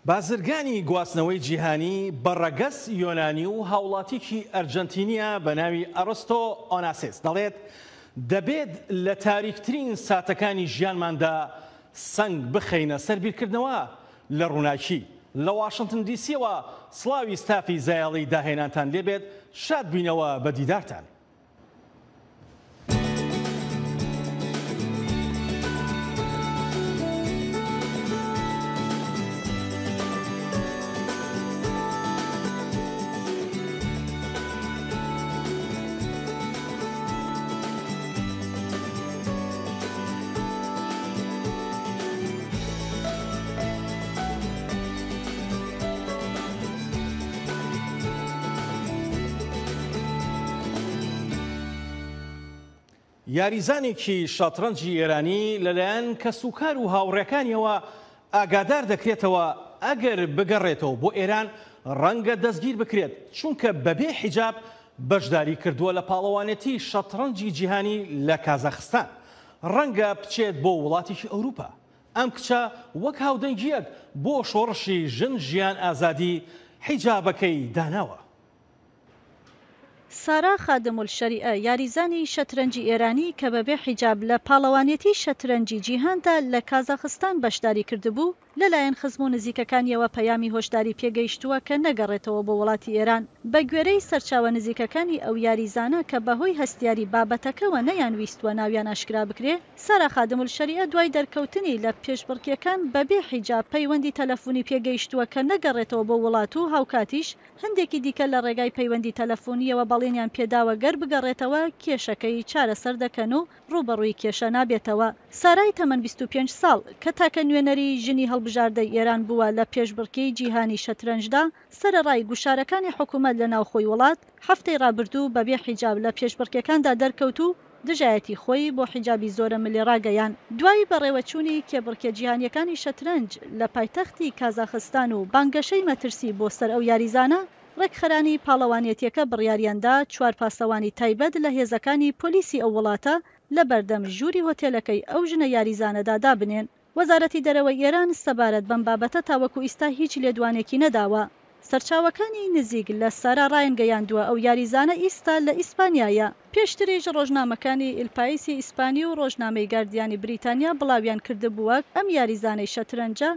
بازرگانی گواستنەوەی جیهانی بە ڕەگەز یۆنانی و هاوڵاتیکی ئەرجەنتینیە بە ناوی ئەرستۆ ئۆناسیس دەڵێت دەبێت لە تاریکترین ساتەکانی ژیانماندا سەنگ بخەینە سەر بیرکردنەوە لە ڕووناکی. لە واشنتن دیسیەوە سڵاوی ستافی زایەڵی داهێنانتان لێبێت شاد بووینەوە بە دیدارتان. یاریزانێکی شەتڕەنجی ئێرانی لەلایەن کەسوکار و هاوڕێکانیەوە ئاگادار دەکرێتەوە ئەگەر بگەڕێتەوە بۆ ئێران ڕەنگە دەستگیر بکرێت چونکە بەبێ حیجاب بەشداری کردووە لە پاڵەوانێتی شەتڕەنجی جیهانی لە کازاخستان ڕەنگە بچێت بۆ وڵاتێکی ئەوروپا. ئەم کچە وەک هاودەنگییەک بۆ شۆڕشی ژن ژیان ئازادی حیجابەکەی داناوە. سارا خادمولشەریعە، یاریزانی شەترەنجی ئێرانی کە بەبێ حیجاب لە پاڵەوانێتی شەترەنجی جیهاندا لە کازاخستان بەشداری کردبوو، لەلایەن خزم و نزیکەکانیەوە پەیامی هۆشداری پێگەیشتووە کە نەگەڕێتەوە بۆ وڵاتی ئێران. بەگوێرەی سەرچاوە نزیکەکانی ئەو یاریزانە کە بەهۆی هەستیاری بابەتەکەوە نەیانویستووە ناویان ئاشکرا بکرێ، سارا خادمولشەریعە دوای دەرکەوتنی لە پێشبڕکێکان بەبێ حیجاب پەیوەندی تەلەفونی پێگەیشتووە کە نەگەڕێتەوە بۆ وڵات و هاوکاتیش هەندێکی دیکە لە ڕێگای پەیوەندی تەلەفونییەوە بەڵێنیان پێداوە گەر بگەڕێتەوە کێشەکەی چارەسەر دەکەن و ڕووبەڕووی کێشە نابێتەوە. سارای تەمەن 25 ساڵ، کە تاکە نوێنەری ژنی هەڵبژاردەی ئێران بووە لە پێشبڕکێی جیهانی شەترەنجدا، سەرەڕای گوشارەکانی حکومەت لە ناوخۆی وڵات، هەفتەی ڕابردوو بەبێ حیجاب لە پێشبڕکێکاندا دەرکەوت و دژایەتی خۆی بۆ حیجابی زۆرەملێ ڕاگەیاند. دوای بەڕێوەچوونی کێبڕکێ جیهانییەکانی شەترەنج لە پایتەختی کازاخستان و بانگەشەی مەترسی بۆ سەر ئەو یاریزانە، ڕێکخەرانی پاڵەوانێتییەکە بڕیاریاندا چوار پاسەوانی تایبەت لە هێزەکانی پۆلیسی ئەو وڵاتە لە بەردەم ژووری هۆتێلەکەی ئەو ژنە یاریزانەدا دابنێن. وەزارەتی دەرەوەی ئێران سەبارەت بەم بابەتە تاوەکو ئیستا هیچ لێدوانێکی نەداوە. سەرچاوەکانی نزیک لە سارا ڕایانگەیاندووە ئەو یاریزانە ئیستا لە ئیسپانیایە. پێشتریش ڕۆژنامەکانی ئیلپایسی ئیسپانی و ڕۆژنامەی گاردیانی بریتانیا بڵاویان کردبووە ئەم یاریزانەی شەترەنجە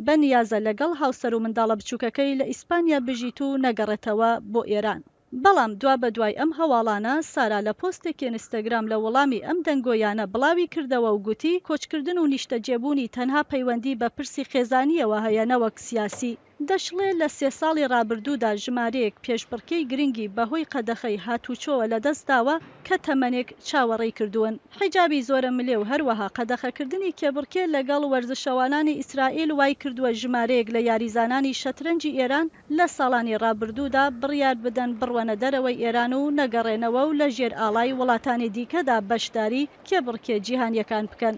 بە نیازە لەگەڵ هاوسەر و منداڵە بچووکەکەی لە ئیسپانیا بژیت و نەگەڕێتەوە بۆ ئێران. بەڵام دوابەدوای ئەم هەواڵانە، سارا لە پۆستێکی ئینستاگرام لە وەڵامی ئەم دەنگۆیانە بڵاوی کردەوە و گوتی، کۆچکردن و نیشتەجێبوونی تەنها پەیوەندی بە پرسی خێزانییەوە هەیە نەوەک سیاسی. دەشڵێ لە سێ ساڵی رابردوودا ژمارەیەک پێشبڕکێی گرنگی بەهۆی قەدەخەی هاتووچۆوە لەدەستداوە کە تەمەنێک چاوەڕێی کردوون. حیجابی زۆرەملێ و هەروەها قەدەخەکردنی کێبڕکێ لەگەڵ وەرزشەوانانی ئیسرائیل وایکردووە ژمارەیەک لە یاریزانانی شەترەنجی ئێران لە ساڵانی رابردوودا بڕیار بدەن بڕوەنە دەرەوەی ئێران و نەگەڕێنەوە و لە ژێر ئاڵای وڵاتانی دیکەدا بەشداری کێبڕکێ جیهانییەکان بکەن.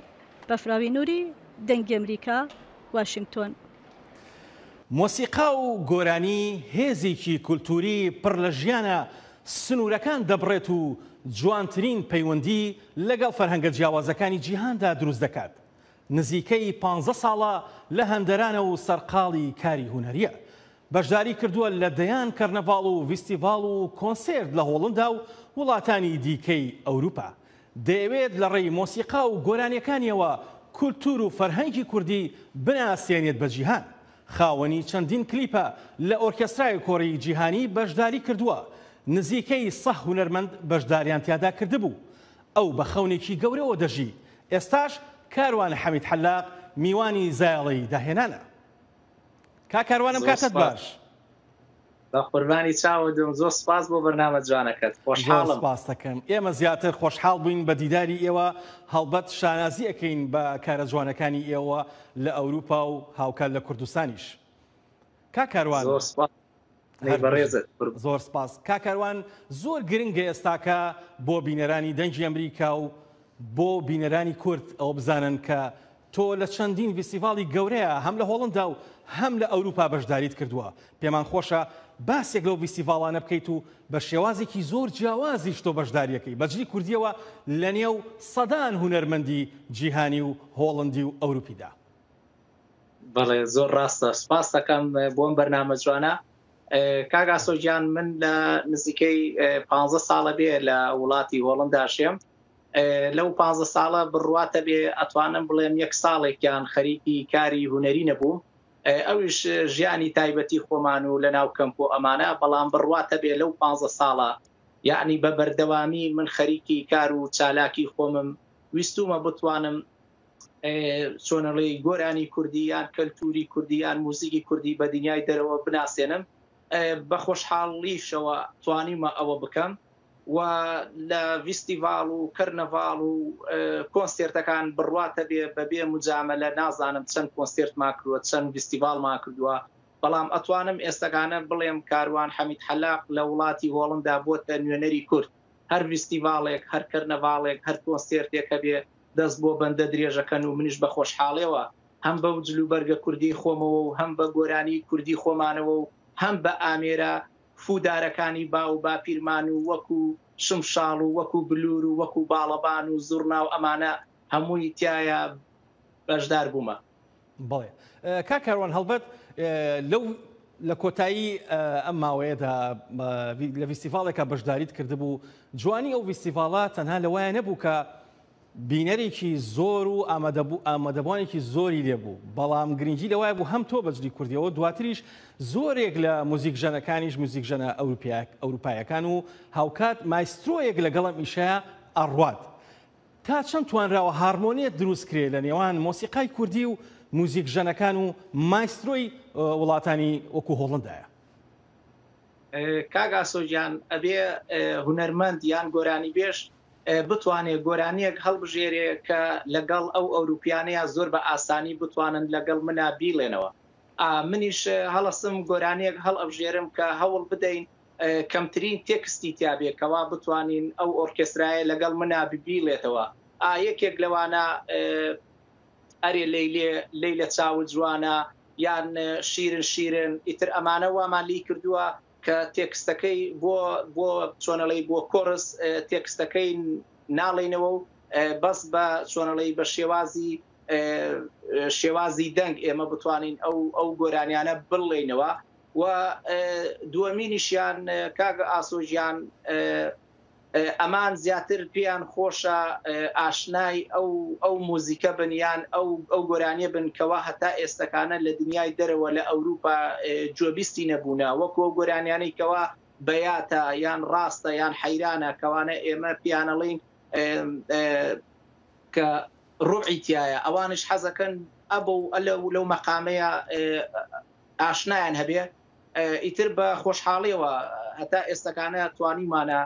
بەفراوی نوری، دەنگی ئەمریکا، واشنگتۆن. مۆسیقا و گۆرانی هێزێکی کولتووری پڕ لە ژیانە، سنوورەکان دەبڕێت و جوانترین پەیوەندی لەگەڵ فەرهەنگە جیاوازەکانی جیهاندا دروست دەکات. نزیکەی پانزە ساڵە لە هەندەرانە و سەرقاڵی کاری هونەرییە. بەشداری کردووە لە دەیان کەرنەڤاڵ و ڤیستیڤاڵ و کۆنسێرت لە هۆڵندا و وڵاتانی دیکەی ئەوروپا. دەیەوێت لە ڕێی مۆسیقا و گۆرانییەکانییەوە کولتوور و فەرهەنگی کوردی بناسێنێت بە جیهان. خاوەنی چەندین کلیپە، لە ئۆرکێسترای کۆڕی جیهانی بەشداری کردووە، نزیکەی سە هونەرمەند بەشداریان تیادا کردبوو. ئەو بە خەونێکی گەورەوە دەژی، ئێستاش کاروان حەمید حەلاق میوانی زایەڵەی داهێنانە. کاک کاروان ئەم زۆر کاتەت سپاس. باش. بە قوربانی چاوت بم زۆر سپاس بۆ بەرنامە جوانەکەت زۆر خۆشحاڵم. سپاست دەکەم. ئێمە زیاتر خۆشحاڵ بووین بە دیداری ئێوە، هەڵبەت شانازی ئەکەین بە کارە جوانەکانی ئێوە لە ئەوروپا و هاوکات لە کوردستانیش. کاک کاروان زۆر سپاس هەر بژیت. بەڕێزت قوربان. زۆر سپاس کاک کاروان زۆر گرنگە ئێستاکە بۆ بینەرانی دەنگی ئەمریکا و بۆ بینەرانی کورد ئەوە بزانن کە تۆ لە چەندین ڤیستیڤاڵی گەورەیا هەم لە هۆڵندا و هەم لە ئەوروپا بەشداریت کردووە، پێمان خۆشە باسێک لەو ڤیستیڤاڵانە بکەیت و بە شێوازێکی زۆر جیاوازیش تۆ بەشداریەکەی بە جلی کوردیەوە لە نێو سەدان هونەرمەندی جیهانی و هۆڵندی و ئەوروپیدا. بەڵێ زۆر ڕاستە سپاس دەکەم بۆم بەرنامە جوانە کاک ئاسۆ گیان من لە نزیکەی 15 ساڵە بێ لە وڵاتی هۆڵندا شێم لەو 15 ساڵە بڕواتە بێ ئەتوانم بڵێم یەک ساڵێکیان خەریکی کاری هونەری نەبووم ئەویش ژیانی تایبەتی خۆمان و لە ناو کەمپ و ئەمانە بەڵام بڕواتە بێ لەو 15 ساڵە یعنی بە بەردەوامی من خەریکی کار و چالاکی خۆمم ویستومە بتوانم چۆنەڵی گۆرانی کوردی یان کەلتوری کوردی یان موزیکی کوردی بە دنیای دەرەوە بناسێنم بە خۆشحاڵیشەوە توانیمە ئەوە بکەم و لە ڤیستیڤاڵ و کەرنەڤاڵ و کۆنسێرتەکان بڕواتە بێ بەبێ مجاملە نازانم چەند کۆنسێرتمان کردووە چەند ڤیستیڤاڵمان کردووە بەڵام ئەتوانم ئێستەکانە بڵێم کاروان حەمید حەلاق لە وڵاتی هۆڵندا بۆتە نوێنەری کورد هەر ڤیستیڤاڵێک هەر کەرنەڤاڵێک هەر کۆنسێرتێک هەبێ دەست بۆ بەندە درێژەکەن و منیش بە خۆشحاڵێوە هەم بەو جلوبەرگە کوردیەی خۆمەوە و هەم بە گۆرانیی کوردی خۆمانەوە و هەم بە ئامێرە فوودارەکانی باو و باپیرمان و وەکوو شمشاڵ و وەکوو بلوور و وەکوو باڵەبان و زوڕنا و ئەمانە هەمووی تیایا بەشدار بوومە. بەڵێ کاک کاروان هەڵبەت لەو لە کۆتایی ئەم ماوەیەدا لە ڤیستیڤاڵێکا بەشداریت کردبوو جوانی ئەو ڤیستیڤاڵە تەنها لەوایە نەبوو کە بینەرێکی زۆر و ئامادەبوانێکی زۆری لێبوو بەڵام گرنگی لەوایە بوو هەم تۆ بەجلی کوردیەوە دواتریش زۆرێک لە موزیکژەنەکانیش موزیکژەنە ئەوروپایەکان و هاوکات مایسترۆیەک لەگەڵم ئیشەیە ئەڕوات تا چەند توانراوە هارمۆنیەت دروست کرێ لە نێوان مۆسیقای کوردی و موزیکژەنەکان و مایسترۆی وڵاتانی وەکو هۆڵندایە؟ کاک ئاسۆ گیان ئەبێ هونەرمەند یان گۆرانیبێژ بتوانێ گۆرانیەک هەڵبژێرێ کە لەگەڵ ئەو ئەوروپیانەیا زۆر بە ئاسانی بتوانن لەگەڵ منا بیڵێنەوە ئا منیش هەڵەسم گۆرانیەک هەڵئەبژێرم کە هەوڵ بدەین کەمترین تێکستی تیا بێ کەوا بتوانین ئەو ئۆرکێسترایە لەگەڵ منا بیڵێتەوە ئا یەکێک لەوانە ئەرێ لەیلێ لەیلە چاوت جوانە یان شیرن شیرن ئیتر ئەمانە وامان لی کردووە کە تێکستەکەی بۆ بۆ چۆنەڵی بۆ کۆرس تێکستەکەی ناڵێینەوە و بەس بە چۆنەڵی بە شێوازی شێوازی دەنگ ئێمە بتوانین ئەو ئەو گۆرانیانە بڵێینەوە و دووەمینیشیان کاک ئاسۆ گیان ئەمان زیاتر پێیان خۆشە ئاشنای ئەو ئەو موزیکە بن یان ئەو ئەو گۆرانیە بن کەوا هەتا ئێستەکانە لە دنیای دەرەوە لە ئەوروپا گوێبیستی نەبوونە وەکو ئەو گۆرانیانەی کەوا بەیاتە یان ڕاستە یان حەیرانە کەوانە ئێمە پێیانەڵێین کە ڕوعی تایە ئەوانش حەزەکەن ئەبە و ئەلە و لەو مەقامەیە ئاشنایان هەبێ ئیتر بە خۆشحاڵیەوە هەتا ئێستەکانە توانیمانە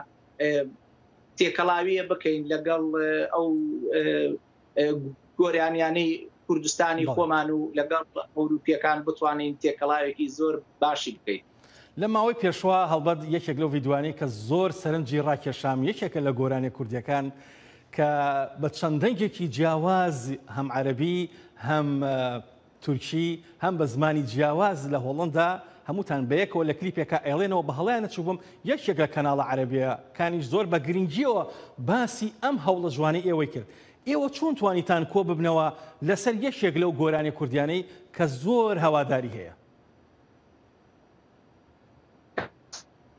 تێکەڵاویە بکەین لەگەڵ ئەو گۆرانیانەی کوردستانی خۆمان و لەگەڵ ئەوروپیەکان بتوانین تێکەڵاوێکی زۆر باشی بکەین. لە ماوەی پێشوە هەڵبەت یەکێک لەو ڤیدیۆانەی کە زۆر سەرنجی ڕاکێشام یەکێکە لە گۆرانیە کوردیەکان کە بە چەند دەنگێکی جیاواز هەم عەرەبی هەم تورکی هەم بە زمانی جیاواز لە هۆڵەندا هەمووتان بەیەکەوە لە کلیپێکا ئەیڵێنەوە بە هەڵەیا نەچووبم یەکێک لە کەناڵە عەرەبیەکانیش زۆر بە گرنگیەوە باسی ئەم هەوڵە جوانەی ئێوەی کرد ئێوە چۆن توانیتان کۆ ببنەوە لەسەر یەکێک لەو گۆرانیە کوردیانەی کە زۆر هەواداری هەیە؟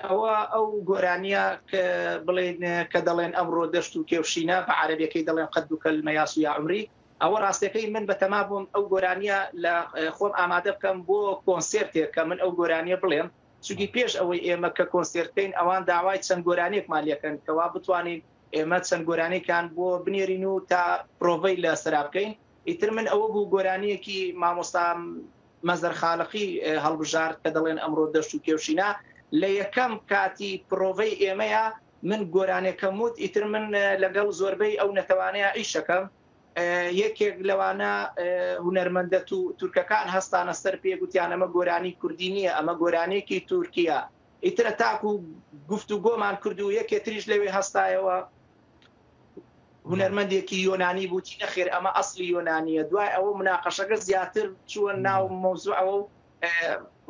ئەوە ئەو گۆرانیە کە بڵێن کە دەڵێن ئەمڕۆ دەشت و کێوشینە بە عەرەبیەکەی دەڵێن قەدوکە المەیاس یا عمری ئەوە ڕاستەکەی من بەتەما بووم ئەو گۆرانیە لە خۆم ئامادە بکەم بۆ کۆنسێرتێک کە من ئەو گۆرانیە بڵێم چونکی پێش ئەوەی ئێمە کە کۆنسێرت بکەین ئەوان داوای چەند گۆرانیەکمان لێکەن کەوا بتوانین ئێمە چەند گۆرانیەکان بۆ بنێرین و تا پرۆڤەی لە سەرا بکەین ئیتر من ئەوە بوو گۆرانیەکی مامۆستا مەزەر خالقی هەڵبژارد کە دەڵێن ئەمڕۆ دەشت و کێوشینە لە یەکەم کاتی پرۆڤەی ئێمەیە من گۆرانێکەم وت ئیتر من لەگەڵ زۆربەی ئەو نەتەوانەیە ئیشەکەم یەکێک لەوانە هونەرمەندە تورکەکان هەستانە سەر پێ گوتیان ئەمە گۆرانی کوردی نییە ئەمە گۆرانێکی تورکیە ئیترە تاکو گفتوگۆمان کرد و یەکێ تریش لەوێ هەستایەوە هونەرمەندێکی یۆنانی بووتی نەخێر ئەمە ئەسلی یۆنانیە دوای ئەوە مناقەشەکە زیاتر چووە ناو مەوزوعەوە و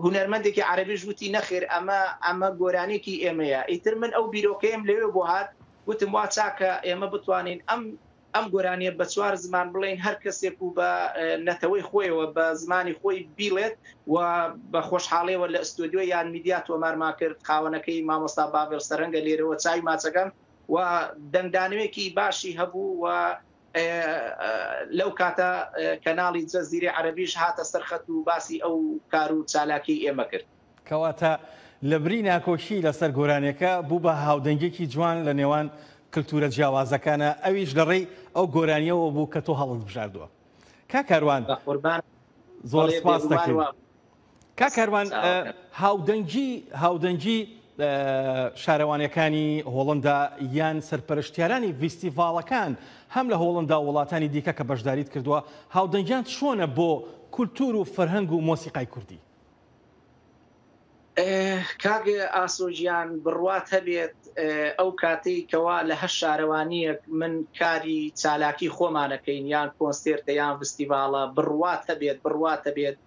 هونەرمەندێکی عەرەبیش وتی نەخێر ئەمە ئەمە گۆرانیەکی ئێمەیە ئیتر من ئەو بیرۆکەیەم لەوێ بۆ هات وتم وا چاکە ئێمە بتوانین ئەم. ئەم گۆرانیە بە چوار زمان بڵێین هەر کەسێک و بە نەتەوەی خۆیەوە بە زمانی خۆی بیڵێت و بە خۆشحاڵیەوە لە ئستۆدیۆ یان میدیا تۆمارمان کرد خاوەنەکەی مامۆستا باڤێڵ سەرەنگە لێرەوە چاوی ماچەکەم و دەنگدانەوێکی باشی هەبوو و لەو کاتە کەناڵی جەزیرەی عەرەبیش هاتە سەر خەت و باسی ئەو کار و چالاکیەی ئێمە کرد. کەواتە لەبری ناکۆکی لەسەر گۆرانیەکە بوو بە هاودەنگیەکی جوان لە نێوان کلتورە جیاوازەکانە ئەویش لە ڕێی ئەو گۆرانیەوە بوو کە تۆ هەڵت بژاردووە. کاک کاروان زۆر سپاس دەکەین. کاک کاروان هاودەنگی هاودەنگی شارەوانیەکانی هۆڵندا یان سەرپەرشتیارانی ڤیستیڤاڵەکان هەم لە هۆڵندا و وڵاتانی دیکە کە بەشداریت کردووە هاودەنگیان چۆنە بۆ کولتور و فەرهەنگ و مۆسیقای کوردی؟ کاک ئاسۆ گیان بڕوات هەبێت ئەو کاتەی کەوا لە هەر شارەوانیەک من کاری چالاکی خۆمانەکەین یان کۆنسێرتە یان ڤستیڤاڵە بڕوات هەبێت بڕوات هەبێت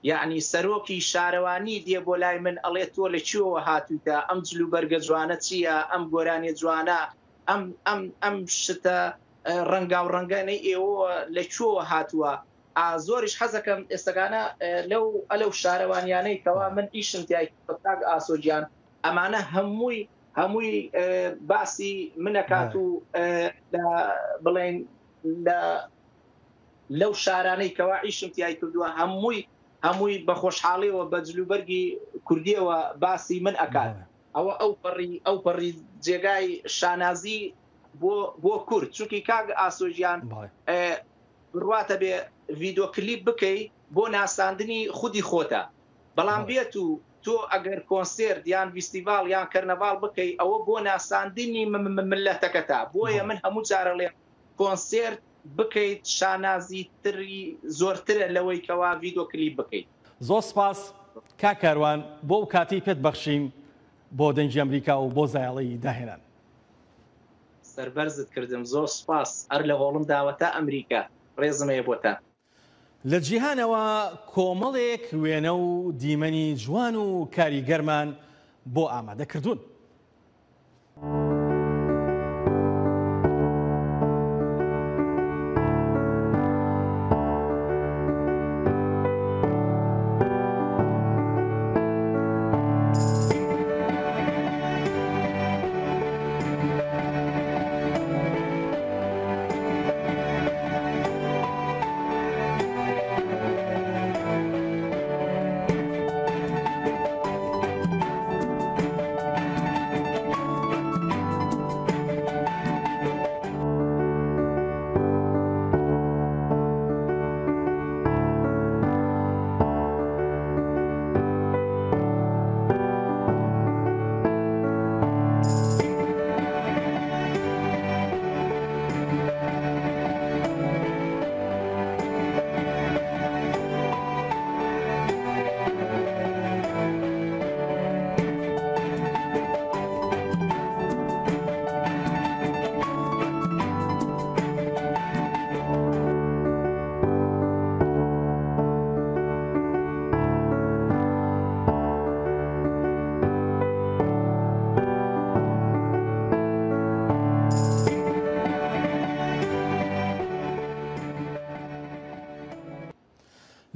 یەعنی سەرۆکی شارەوانی دێ بۆ لای من ئەڵێ تۆ لە کوێوە هاتوویتە ئەم جلوبەرگە جوانە چییە ئەم گۆرانیە جوانە ئەم ئەم ئەم شتە ڕەنگاو ڕەنگانەی ئێوە لە کوێوە هاتووە ئا زۆریش حەزەکەم ئێستەکانە لەو ئەلەو شارەوانیانەی کەوا من ئیشم تیای کردوە کاک ئاسۆ گیان ئەمانە هەمووی هەمووی باسی منەکات و لە بڵێن لە لەو شارانەی کەوا ئیشم تیای کردووە هەمووی هەمووی بە خۆشحاڵیەوە بە جلوبەرگی کوردیەوە باسی من ئەکات ئەوە ئەو پەڕی ئەو پەڕی جێگای شانازی بۆ بۆ کورد چونکی کاک ئاسۆ گیان بڕواتە بێ ڤیدۆ کلیپ بکەی بۆ ناساندنی خودی خۆتە بەڵام بێت و تۆ ئەگەر کۆنسێرت یان ڤیستیڤاڵ یان کەرنەڤاڵ بکەی ئەوە بۆ ناساندنی مللەتەکەتە بۆیە من هەموو جارەڵێم کۆنسێرت بکەیت شانازی تری زۆرترە لەوەی کەوا ڤیدۆ کلیپ بکەیت. زۆر سپاس کاک کاروان بۆ ئەو کاتەی پێت بەخشین بۆ دەنگی ئەمریکا و بۆ زایەڵەی داهێنان. سەربەرزت کردم زۆر سوپاس هەر لە هۆڵنداوە تا ئەمریکا ڕێزم هەیە بۆتان. لە جیهانەوە کۆمەڵێک وێنە و دیمەنی جوان و کاریگەرمان بۆ ئامادە کردوون.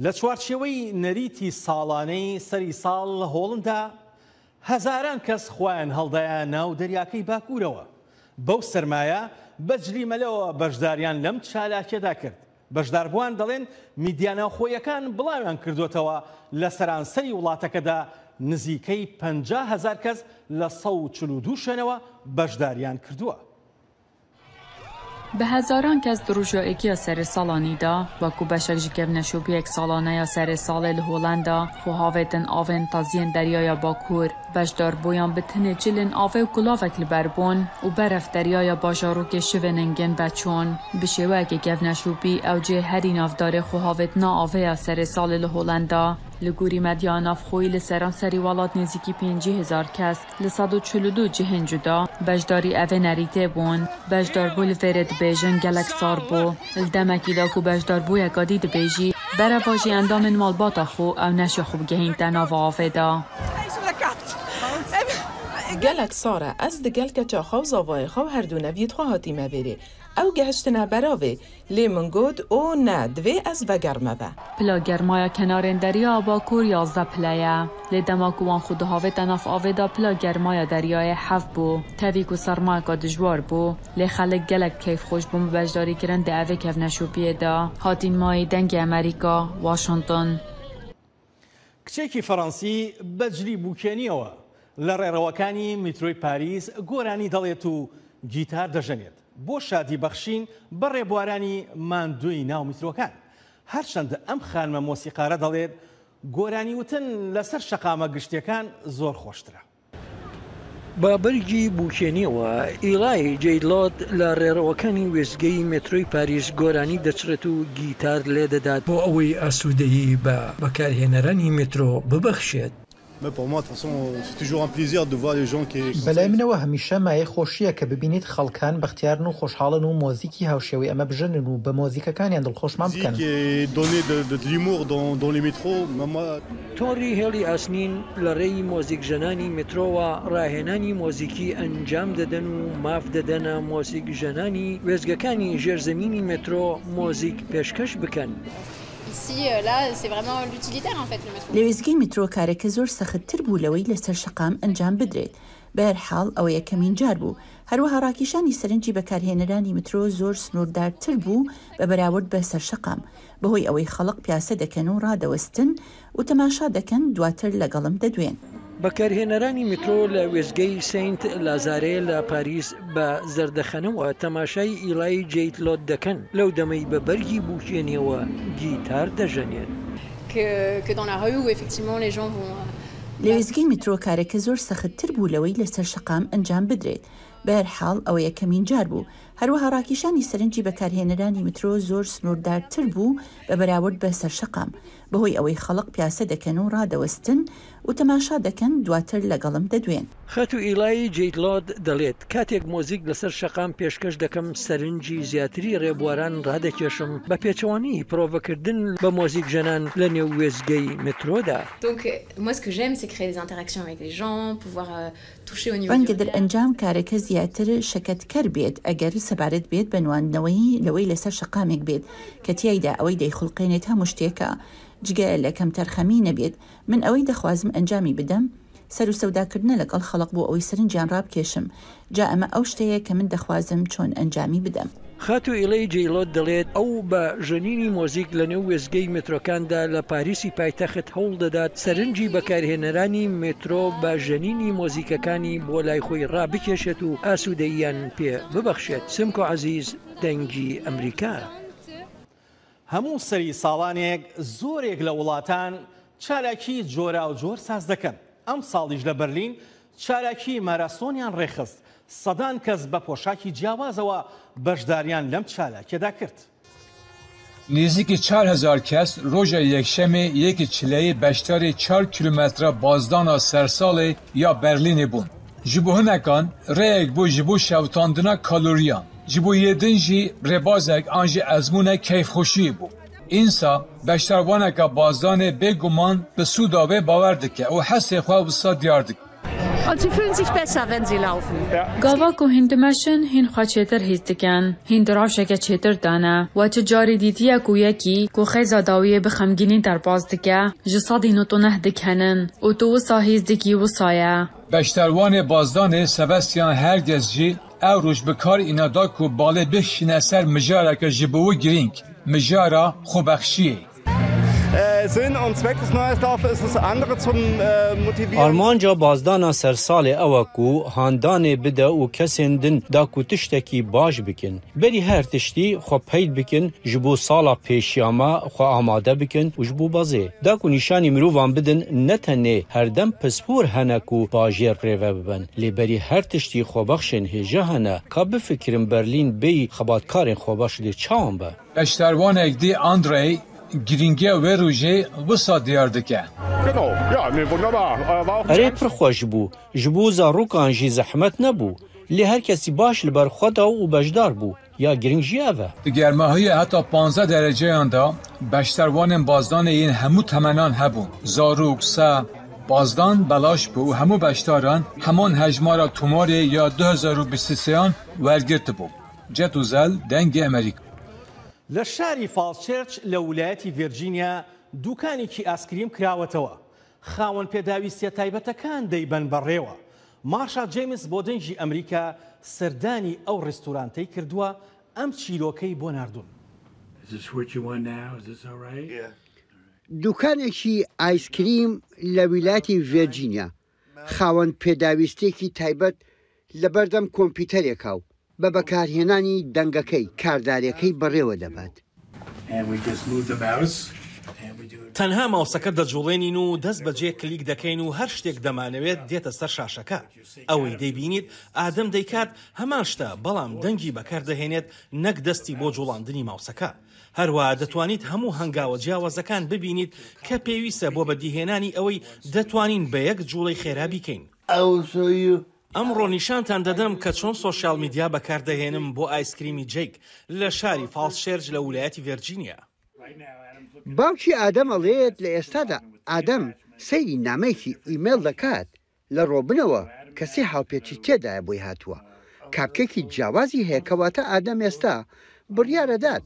لە چوارچێوەی نەریتی ساڵانەی سەری ساڵ لە هۆڵندا، هەزاران کەس خۆیان هەڵدایە ناو دەریاکەی باکوورەوە، بەو سەرمایە بە جلی مەلەوە بەشداریان لەم چالاکیەدا کرد. بەشداربووان دەڵێن میدیا ناوخۆییەکان بڵاویان کردووەتەوە لە سەرانسەری وڵاتەکەدا نزیکەی 50 هەزار کەس لە 142 شوێنەوە بەشداریان کردووە. بە هەزاران کەس di roja êkiya serê salanî de wekû beşek ji kevneşopiyek salane ya serê salê li Holenda xwe havêtin avên teziyên deryaya Bakur. Beşdarbûyan bi tenê cilên avê û kulavek li ber bûn û beref deryaya bajarokê Scheveningen veçûn. Bi şêweyekê kevneşopî ew cihê herî navdarê xwe havêtina avê ya serê salê li Holenda. Li gorî medyaya navxweyî li seranserî welat nêzîkî 50,000 kes li 142 cihên cuda beşdarî evê nerîtê bûn. Beşdarbû li vêrê dibêjin gelek sar bû. Li demekî de ku beşdarbûyeka dî dibêjî, berevajî endamên malbata xwe ew neşê xwe bigihîn te nava avê de. Gelek sar e. Ez digel keça xwe û zavayê xwe û herdu neviyê xwe hatîme vêrê. Ew gehiştine beravê, lê min got o ne, divê ez vegermeve. Pila germaya kenarên Deryaya Bakur 11 pile ye. Lê dema ku wan xwe dihavête nav avê de pila germaya deryayê heft bû. Tevî ku sermayeka dijwar bû, lê xelk gelek keyfxweş bûn bi beşdarîkirin di evê kevneşopiyê de. Hatîn Mayî, Dengê Amerîka, Washington. کچێکی فەڕەنسی بە جلی بووکێنییەوە لە ڕێڕەوەکانی میترۆی پاریس گۆرانی دەڵێت و گیتار دەژەنێت بۆ شادی بەخشین بە ڕێبوارانی ماندووی ناو میترۆکان. هەرچەندە ئەم خانمە مۆسیقارە دەڵێت گۆرانی وتن لەسەر شەقامە گشتیەکان زۆر خۆشترە. بە بەرگی بووکێنییەوە، ئیلای جەیلۆت لە ڕێڕەوەکانی وێستگەی مێترۆی پاریس گۆرانی دەچڕێت و گیتار لێدەدات. بۆ ئەوەی ئاسوودەیی بە بەکارهێنەرانی مێترۆ ببەخشێت. بەلای منەوە هەمیشە مایەی خۆشییە کە ببینیت خەڵکان بەختیارن و خۆشحاڵن و مۆزیکی هاوشێوەی ئەمە بژەنن و بە مۆزیکەکانیان دڵخۆشمان بکەن. تۆڕی هێڵی ئاسنین لە ڕێی مۆزیکژەنانی مێترۆوە ڕاهێنانی مۆزیکی ئەنجام دەدەن و ماف دەدەنە مۆزیکژەنانی وێستگەکانی ژێرزەمینی مێترۆ مۆزیک پێشکەش بکەن. لە وێستگەی میترۆ کارەکە زۆر سەختتر بوو لەوەی لەسەر شەقام ئەنجام بدرێت. بەهەرحاڵ ئەوە یەکەمین جار بوو. هەروەها ڕاکێشانی سەرنجی بەکارهێنەرانی مترۆ زۆر سنووردارتر بوو بە بەراورد بە سەر شەقام، بەهۆی ئەوەی خەڵک پیاسە دەکەن و ڕادەوەستن و تەماشا دەکەن، دواتر لەگەڵم دەدوێن. بەکارهێنەرانی میترۆ لە وێستگەی سەینت لازارێ لە پاریس بە زەردەخەنەوە تەماشای ئیلای جەیتلۆت دەکەن لەو دەمەی بە بەرگی بووکێنییەوە گیتار دەژەنێت. لە وێستگەی میترۆ کارەکە زۆر سەختتر بوو لەوەی لەسەر شەقام ئەنجام بدرێت، بەهەرحاڵ ئەوە یەکەمین جار بوو. هەروەها ڕاکێشانی سەرنجی بەکارهێنەرانی میترۆ زۆر سنووردارتر بوو بە بەراورد بە سەر شەقام، بەهۆی ئەوەی خەڵک پیاسە دەکەن و ڕادەوەستن و تەماشا دەکەن، دواتر لەگەڵم دەدوێن. خاتوو ئیلای جەیتلۆد دەڵێت، کاتێک مۆزیک لەسەر شەقام پێشکەش دەکەم، سەرنجی زیاتری ڕێبواران ڕادەکێشم، بە پێچەوانەی پرۆڤەکردن بە مۆزیکژەنان لە نێو وێستگەی مترۆدا. ڕەنگە دەرئەنجام کارەکە زیاتر شەکەتکەر بێت ئەگەر سەبارەت بێت بە نواندنەوەی لەوەی لەسەر شەقامێک بێت کە تیایدا ئەوەی دەیخوڵقێنێت هەموو شتێکە جگە لە کەمتەرخەمی نەبێت من ئەوەی دەخوازم ئەنجامی بدەم سەروسەوداکردنە لەگەڵ خەڵک بۆ ئەوەی سەرنجیان ڕابکێشم جا ئەمە ئەو شتەیە کە من دەخوازم چۆن ئەنجامی بدەم. خاتوو ئیڵەی جەیڵۆت دەڵێت، ئەو بە ژەنینی مۆزیک لەنێو وێستگەی مێترۆکاندا لە پاریسی پایتەخت هەوڵ دەدات سەرنجی بەکارهێنەرانی مێترۆ بە ژەنینی مۆزیکەکانی بۆ لای خۆی ڕابکێشێت و ئاسوودەییان پێ ببەخشێت. سمکۆ عەزیز، دەنگی ئەمریکا. هەموو سەری ساڵانێک زۆرێک لە وڵاتان چالاکی جۆراوجۆر ساز دەکەن، ئەمساڵیش لە بەرلین چالاکی ماراسۆنیان ڕێکخست، سەدان کەس بە پۆشاکی جیاوازەوە بەشداریان لەم چالاکیەدا کرد. نزیکی 4000 کەس ڕۆژە یەکشەمێ یەکی چلەیی بەشداری چار کیلۆمەترە بازدانا سەرساڵێ یا بەرلینê بوون. Ji bo hinekan rêyek bû ji bo şewitandina kaloriyan. Ji bo yê din jî rêbazek an jî ezmûnek keyfxweşiyê bû. Însa beşdarvaneka bazdanê bê guman bi sûda wê bawer dike û hestê xwe wisa diyar dike. Gava ku hîn dimeşin, hîn xwe çêtir hîs dikin. Hîn di rewşeke çêtir de ne. We çi carî dîtiye ku yekî ku xêza dawiyê bi xemgînî derbas dike, 99% dikenin û tu wisa hîs dikî wisa ye. Beşdarvanê bazdanê Sebastian Herges jî ew roj bi kar îna da ku balê bikişîne ser mijareke ji bo wî girîng, mijara xwebexşiyê. Armanca bazdana sersalê ew e ku handanê bide û kesên din da ku tiştekî baş bikin. Berî her tiştî xwe peyd bikin ji bo sala pêşiya me xwe amade bikin û ji bo bazê. Da ku nîşanî mirovan bidin ne tenê herdem pispor hene ku bajêr rêve bibin lê berî her tiştî xwebexşên hêja hene. Ka bifikirin Berlîn bêyî xebatkarên xwebexş dê çawan be? Beşdarvanek dî Andrey girîngiya wê rojê wisa diyar dike. Erê pir xweş bû. Ji bo zarokan jî zehmet nebû. Lê her kesî baş li ber xwe da û beşdar bû. Ya girîng jî ev e. Di germahiya heta 15 dereceyan de beşdarvanên bazdanê yên hemû temenan hebûn. Zarok, se, bazdan belaş bû û hemû beşdaran heman hejmara tomarê ya 2023an wergirtibû. جەت ئوزەل، دەنگی ئەمەریکا. لە شاری فاڵس چێرچ لە ولایەتی ڤێرجینیا دوکانێکی ئاسکریم کراوەتەوە، خاوەن پێداویستیە تایبەتەکان دەیبەن بەڕێوە. مارشا جەیمس بۆ دەنگی ئەمریکا سەردانی ئەو ڕێستورانتەی کردووە، ئەم چیرۆکەی بۆ ناردوون. دوکانێکی ئایسکریم لە ویلایەتی ڤێرجینیا خاوەن پێداویستییەکی تایبەت لەبەردەم کۆمپیوتەرێکە و بە بەکارهێنانی دەنگەکەی کاردارەکەی بەڕێوەدەبات. تەنها ماوسەکە دەجوڵێنین و دەست بەجێ کلیک دەکەین و هەر شتێک دەمانەوێت دێتە سەر شاشەکە. ئەوەی دەیبینیت ئادەم دەیکات هەمان شتە بەڵام دەنگی بەکاردەهێنێت نەک دەستی بۆ جوڵاندنی ماوسەکە. هەروەها دەتوانیت هەموو هەنگاوە جیاوازەکان ببینیت کە پێویستە بۆ بەدیهێنانی ئەوەی دەتوانین بە یەک جوڵەی خێرا بیکەین. ئەمڕۆ نیشانتان دەدەم کە چۆن سۆشیال میدیا بەکاردەهێنم بۆ ئایسکریمی جەیک لە شاری فاڵس چێرچ لە ولایەتی ڤێرجینیا. باوکی ئادەم ئەڵێت لە ئێستادا ئادەم سەیری نامەیەکی ئیمەیڵ دەکات لە ڕۆبنەوە کە سێ هاوپێچی تێدایە بۆی هاتووە کاپکێکی جیاوازی هەیە کەواتە ئادەم ئێستا بڕیارەدات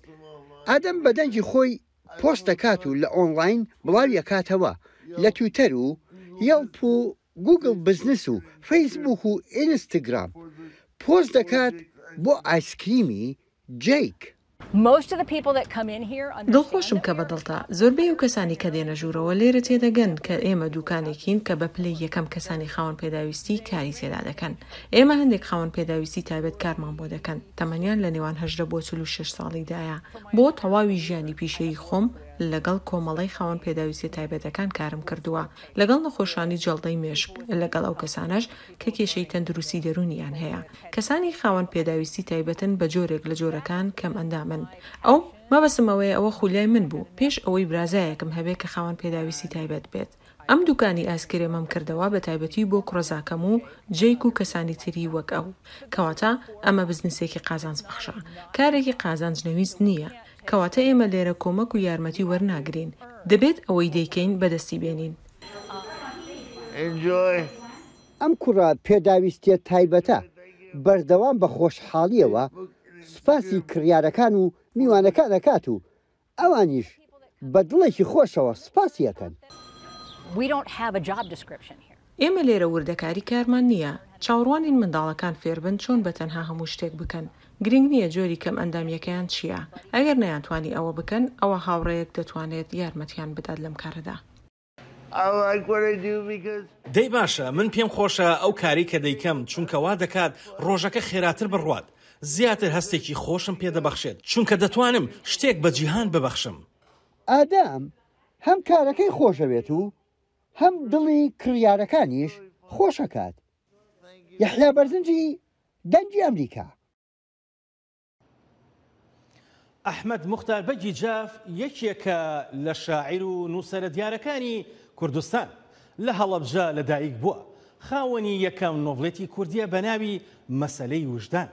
ئادەم بە دەنگی خۆی پۆست دەکات و لە ئۆنڵاین بڵاوی ئەکاتەوە لە تویتەر و یەڵپ و گوگڵ بزنس و فەیسبوک و ئینستگرام پۆست دەکات بۆ ئایسکریمی جەیک. دڵخۆشم کە بەدڵتە. زۆربەی ئەو کەسانەی کە دێنە ژوورەوە لێرە تێدەگەن کە ئێمە دووکانێکین کە بە پلەی یەکەم کەسانی خاوەن پێداویستی کاری تێدا دەکەن. ئێمە هەندێک خاوەن پێداویستی تایبەت کارمان بۆ دەکەن. تەمەنیان لە نێوان 18 بۆ 46 ساڵیدایە. بۆ تەواوی ژیانی پیشەیی خۆم لەگەڵ کۆمەڵەی خاوەن پێداویستیە تایبەتەکان کارم کردووە، لەگەڵ نەخۆشانی جەڵدەی مێشک، لەگەڵ ئەو کەسانەش کە کێشەی تەندروستی دەروونیان هەیە. کەسانی خاوەن پێداویستی تایبەتن بە جۆرێک لە جۆرەکان کەم ئەندامن. ئەو، مەبەستم ئەوەیە ئەوە خولیای من بوو پێش ئەوەی برازایەکم هەبێ کە خاوەن پێداویستی تایبەت بێت. ئەم دوکانی ئایسکرێمەم کردەوە بە تایبەتی بۆ کوڕەزاکەم و جەیک و کەسانی تری وەک ئەو. کەواتە ئەمە بزنسێکی قازانج بەخشە. کارێکی قازانج نەویست نییە. کەواتە ئێمە لێرە کۆمەک و یارمەتی وەرناگرین. دەبێت ئەوەی دەیکەین بەدەستی بێنین. ئەم کوڕە پێداویستییە تایبەتە بەردەوام بە خۆشحاڵییەوە سوپاسی کڕیارەکان و میوانەکان ئەکات و ئەوانیش بە دڵێکی خۆشەوە سوپاسی ئەکەن. ئێمە لێرە وردەکاری کارمان نییە، چاوەڕوانین منداڵەکان فێربن چۆن بە تەنها هەموو شتێک بکەن، گرنگ نییە جۆری کەمئەندامییەکەیان چییە، ئەگەر نەیانتوانی ئەوە بکەن، ئەوا هاوڕێیەک دەتوانێت یارمەتیان بدات لەم کارەدا. دەی باشە، من پێم خۆشە ئەو کارەی کە دەیکەم، چونکە وا دەکات ڕۆژەکە خێراتر بڕوات، زیاتر هەستێکی خۆشم پێ دەبەخشێت، چونکە دەتوانم شتێک بە جیهان ببەخشم. ئادەم هەم کارەکەی خۆشەوێت و هەم دڵی کڕیارەکانیش خۆشەکات. یەحیا بەرزنجی، دەنگی ئەمریکا. ئەحمەد موختار بەگی جاف یەکێکە لە شاعیر و نووسەرە دیارەکانی کوردستان، لە هەڵەبجە لەدایک بووە، خاوەنی یەکەم نۆڤلێتی کوردییە بە ناوی مەسەلەی وژدان.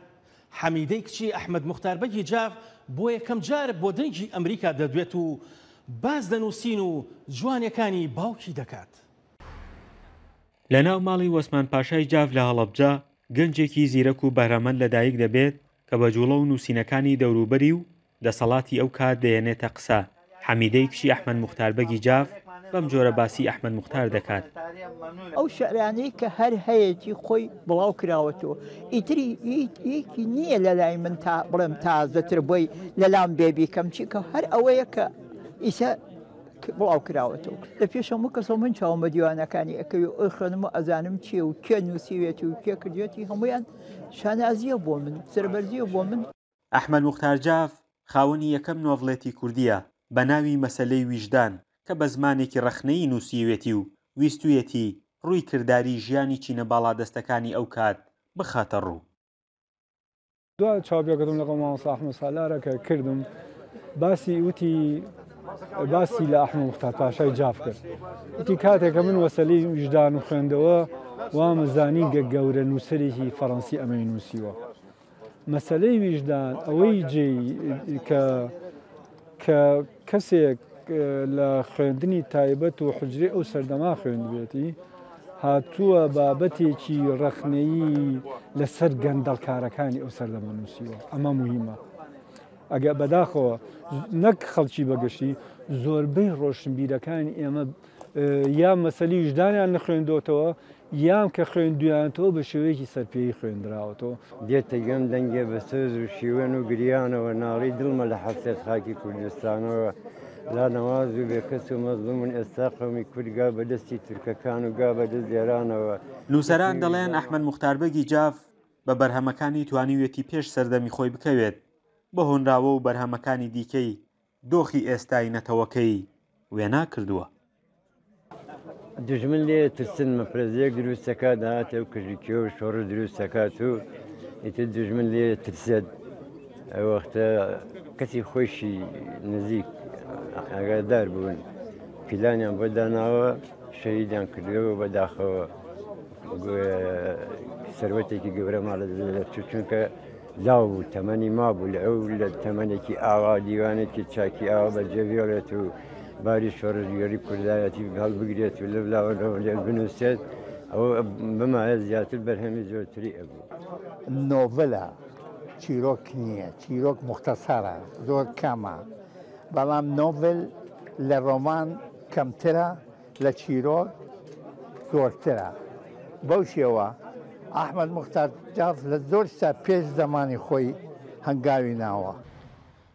حەمیدەی کچی ئەحمەد موختار بەگی جاف بۆ یەکەم جار بۆ دەنگی ئەمریکا دەدوێت و باس لە نووسین و جوانیەکانی باوکی دەکات. لە ناو ماڵی وەسمان پاشای جاف لە هەڵەبجە، گەنجێکی زیرەک و بەهرەمەند لەدایک دەبێت کە بە جوڵە و نووسینەکانی دەوروبەری و دەسەڵاتی ئەو کات دەیەنێتە قسە. حەمیدەی کچی ئەحمەد موختار بەگی جاف بەم جۆرە باسی ئەحمەد موختار دەکات. ئەو شعرانەی کە هەر هەیەتی خۆی بڵاو کراوەتەوە ئیتر یەکی نییە لە لای من تا بڵێم تازەتر بۆی لەلام بێ بیکەم چیکە هەر ئەوەیە کە ئیسە بڵاو کراوەتەوە لە پێش هەموو کەسەوە من چاوم بە دیوانەکانی ئەکەوی ئەوی خوێنم و ئەزانم چییە و کێ نووسیوێتی و کێ کردوێتی هەمویان شانازیە بۆ من سەربەرزیە بۆ من. ئەحمەد موختار جاف خاوەنی یەکەم نۆڤڵێتی کوردییە بە ناوی مەسەلەی ویژدان کە بە زمانێکی ڕەخنەیی نووسیوێتی و ویستوویەتی ڕووی کرداریی ژیانی چینە باڵادەستەکانی ئەو کات بخاتە ڕوو. دوا چاوپێکەوتم لەگەڵ مامۆستا ئەحمەد سالارە کە کردم باسی وتی باسی لە ئەحمەد موختار پاشای جاف کرد وتی کاتێک کە من وەسەلی ویژدانم خوێندەوە وامزانی گە گەورە نووسەرێکی فەڕەنسی ئەمەی نووسیوە مەسەلەی ویژدان ئەوەی جێی کە کە کەسێک لە خوێندنی تایبەت و حجرەی ئەو سەردەما خوێندبێتی هاتووە بابەتێکی ڕەخنەیی لەسەر گەندەڵکارەکانی ئەو سەردەمە نووسیوە، ئەمە موهیمە. ئەگە بەداخەوە نەک خەڵکی بەگشتی زۆربەی ڕۆشنبیرەکانی ئێمە یا مەسەلی ویژدانیان نەخوێندۆتەوە یان کە خوێندویانەتەوە بە شێوەیەکی سەرپێیی خوێندراوەتەوە. دێتە گوێم دەنگێ بە سۆز و شیوەن و گریانەوە ناڵەی دڵمە لە حەسرەت خاکی کوردستانەوە لانەواز و بێکەس و مەزڵومن ئێستا قەومی کورد گا بە دەستی تورکەکان و گا بە دەست ئێرانەوە. نووسەران دەڵێن ئەحمەد موختار بەگی جاف بە بەرهەمەکانی توانیویەتی پێش سەردەمی خۆی بکەوێت، بە هۆنراوە و بەرهەمەکانی دیکەی دۆخی ئێستای نەتەوەکەی وێنا کردووە. دوژمن لێ ترسن مەفرەزەیەک دروست دەکات دەهاتە و کژی و شۆڕش دروست دەکات و ئیتر دوژمن لێ ترسێت ئەو وەختە کەسی خۆیشی نزیک ئاگادار بوون پیلانیان بۆ داناوە شەهیدیان کردووە بەداخەوە سەروەتێکی گەورەمان لە دەچوو چونکە لاو بوو تەمەنی مابوو لە ئەو لە تەمەنێکی ئاوا دیوانێکی چاکی ئاوا بەجێ بێڵێت و باری شۆڕشگێڕی کوردایەتی هەڵبگرێت و لەو لاوە لەوە لێ بنووسێت ئەوە بمایە زیاتر بەرهەمی زۆرتری ئەبوو. نۆڤلە چیرۆک نییە، چیرۆک موختەسەرە، زۆر کەمە، بەڵام نۆڤل لە ڕۆمان کەمترە، لە چیرۆک زۆرترە. بەو شێوە ئەحمەد موختار جاف لە زۆر شتا پێش زەمانی خۆی هەنگاوی ناوە.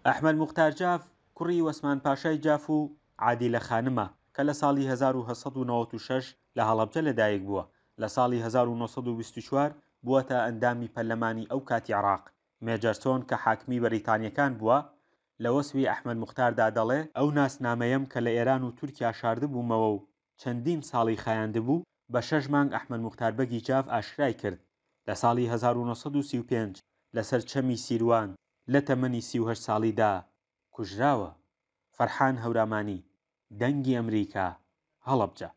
ئەحمەد موختار جاف کوڕی وەسمان پاشای جاف و عادیلە خانمە کە لە ساڵی 1896 لە هەڵەبجە لەدایک بووە، لە ساڵی 1924 بووەتە ئەندامی پەرلەمانی ئەو کاتی عێراق. مێجەرسۆن کە حاکمی بەریتانییەکان بووە، لە وەسفی ئەحمەد موختاردا دەڵێ، ئەو ناسنامەیەم کە لە ئێران و تورکیا شاردبوومەوە و چەندین ساڵی خایاندبوو، بە شەش مانگ ئەحمەد موختار بەگی جاف ئاشکرای کرد. لە ساڵی 1935 لەسەر چەمی سیروان لە تەمەنی 38 ساڵیدا کوژراوە. فەرحان هەورامانی، دەنگی ئەمریکا، هەڵەبجە.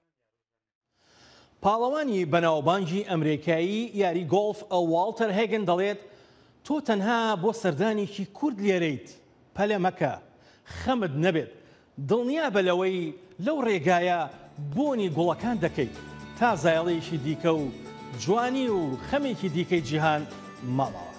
پاڵەوانی بەناوبانگی ئەمریکایی یاری گۆڵف واڵتەر هێگن دەڵێت، تۆ تەنها بۆ سەردانێکی کورت لێرەیت، پەلە مەکە، خەمت نەبێت، دڵنیابە لەوەی لەو ڕێگایە بۆنی گوڵەکان دەکەیت، تا زایەڵەیەکی دیکە و جوانی و خەمێکی دیکەی جیهان ماڵاوا.